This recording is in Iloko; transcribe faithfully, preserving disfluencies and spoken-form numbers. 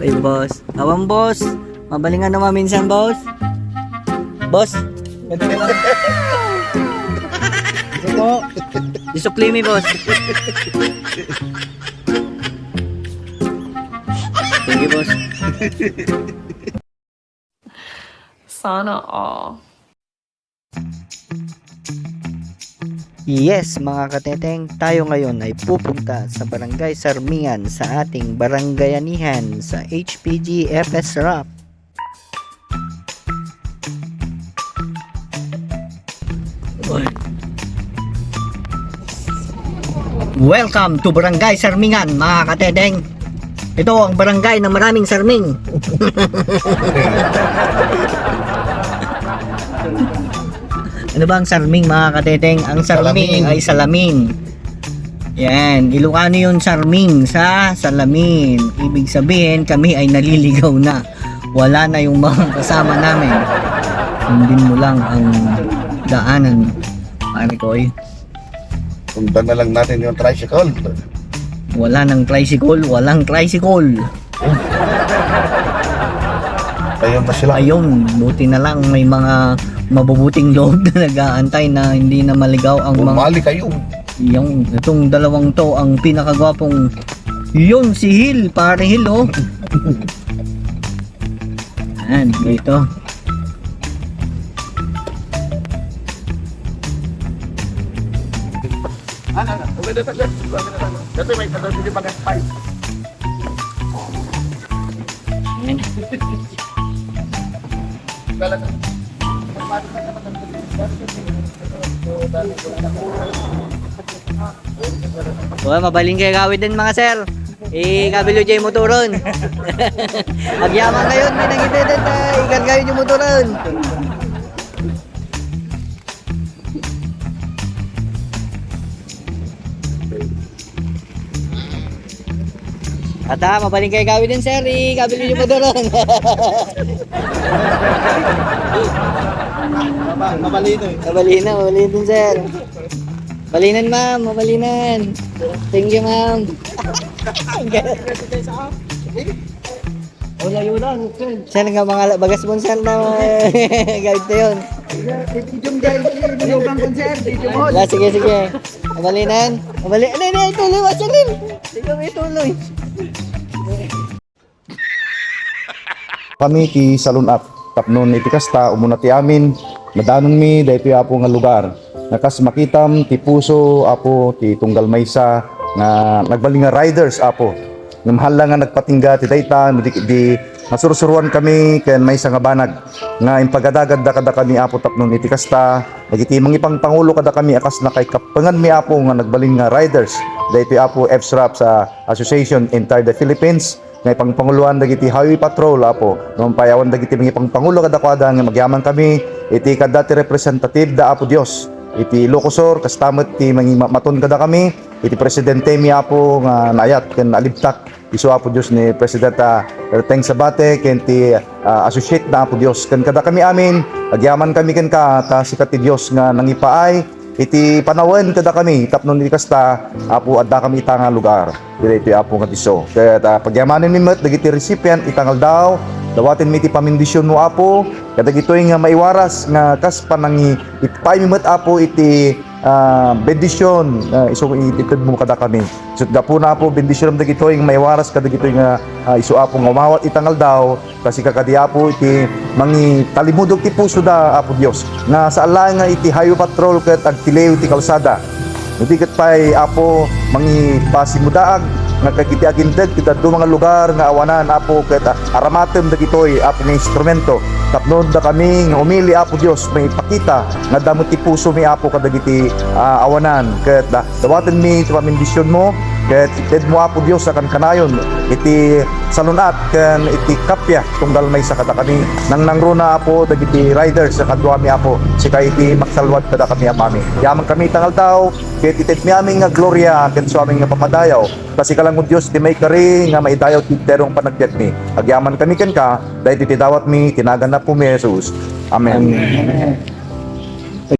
Kayo, boss. Awan, boss. Mabalingan naman minsan, boss. Boss. Ito po. Isukli mi, boss. Thank you, boss. Sana all. Yes, mga kateteng, tayo ngayon ay pupunta sa Barangay Sarmingan sa ating barangayanihan sa H P G F S Rap. Welcome to Barangay Sarmingan, mga kateteng. Ito ang barangay na maraming sarming. Ano ba ang sarming, mga kateteng? Ang sarming Salamin. Ay salamin. Yan, Ilocano yun, sarming sa salamin. Ibig sabihin, kami ay naliligaw na. Wala na yung mga kasama namin. Sundin mo lang ang daanan, pare ko, eh. Sundan na lang natin yung tricycle. Wala nang tricycle, walang tricycle. Ayun na sila. Ayun, buti na lang may mga mabubuting loob na nag-aantay na hindi na maligaw ang mga Bumalik kayo. Yung, itong dalawang to, ang pinakagwapong, yun, si Hil, pare Hil, oh. Yan, dito. Ano, ano? Dati may, dati may pag-aspay. Uy, mabalin kayo gawid din, mga sir. I-W J motoron. Agyaman kayo, hindi nang itetet, ikan kayo yung motoron. Ata, mabaling kayo gawid din, sir. Ikabil niyo pa doon. Maba-, mabalino eh. Mabalino, mabalino din, sir. Balinan, ma'am. Mabalinan. Thank you, ma'am. Ang galing. O, layo lang, sir. Sir, nga mga la-, bagas mo, sir, na, eh, guide to yun. Idiom, guide, idiom, sir. Idiom mo. Ah, sige, sige. Mabalinan. Mabali-, ano, ano, ituloy, Washington? Ikaw, ituloy. Kami ti salun-at, tapno iti kasta, umuna ti amin, nadanonmi daytoy, Apo, nga lugar. Nga kas makitam ti puso, Apo, ti tunggal maysa nga nagbalin nga riders, Apo. Ngem haan la nga nagpatingga ti dayta, no di, di masursuroan kami ken maysa nga banag nga impagadagadda kadakami, Apo, tapno iti kasta, dagiti mangipangpangulo kadakami a kas nakaikappenganmi, Apo, nga nagbalin nga riders, daytoy, Apo, F S R A P sa Association Entire the Philippines, nga ipangpanguloan dagiti Highway Patrol, Apo. Ngem pay awan dagiti mangipangpangulo kadakuada, ngem agyaman kami iti kada ti representative da, Apo Dios. Iti Ilocos Sur, kasta met ti mangimamaton kadakami, iti presidentemi, Apo, nga naayat ken nalibtak. Isu, Apo Dios, ni President, ah, Erteng Sabate, ken ti, ah, associate na, Apo Dios. Ken kadakami amin, agyaman kami kenka, ta sika ti Dios nga nangipaay, iti panawen kadakami, tapno iti kasta, Apo, addakami ita nga lugar. Daytoy, Apo, nga disso. Ket, ah, pagyamanen mi met dagiti recipient ita nga aldaw, dawaten mi ti pamindisionmo, Apo, kadagitoy nga maiwaras nga kas panangi-, ipay mi met, Apo, iti, ah, bendision, ah, isu iti itedmo kadakami. Isut gapuna, Apo, bendisionam dagitoy nga maiwaras kadagitoy nga, ah, isu, Apo, nga umawat ita nga aldaw, Ta sika kadi, Apo, iti mangitalimudog ti pusoda, Apo Dios, nga saan laeng nga iti highway patrol ket agtiliw ti kalsada. No di ket pay, Apo, mangipasimudaag nga dagiti agindeg ti dadduma nga lugar nga awanan, Apo, ket aramatem dagitoy, Apo, nga instrumento. Tapno dakami nga umili, Apo Dios, maipakita nga adda met ti pusomi, Apo, kadagiti, ah, awanan. Ket, ah, dawatenmi ti pamindisionmo, ket itedmo, Apo Dios, a kankanayon iti salun-at ken iti kappia tunggal maysa kadakami. Nangnangruna, Apo, dagiti riders a kaduami, Apo, sika iti maksalwad kadakami, Amami. Yaman kami ita nga aldaw, ket itedmi amin nga gloria ken suamin nga pamadayaw. Ta sika lang, O Dios, ti maikari nga maidayaw ti entero nga panagbiagmi. Agyaman kami kenka, daytoy ti dawatmi, iti nagan ni Apomi a Jesus. Amen. Amen.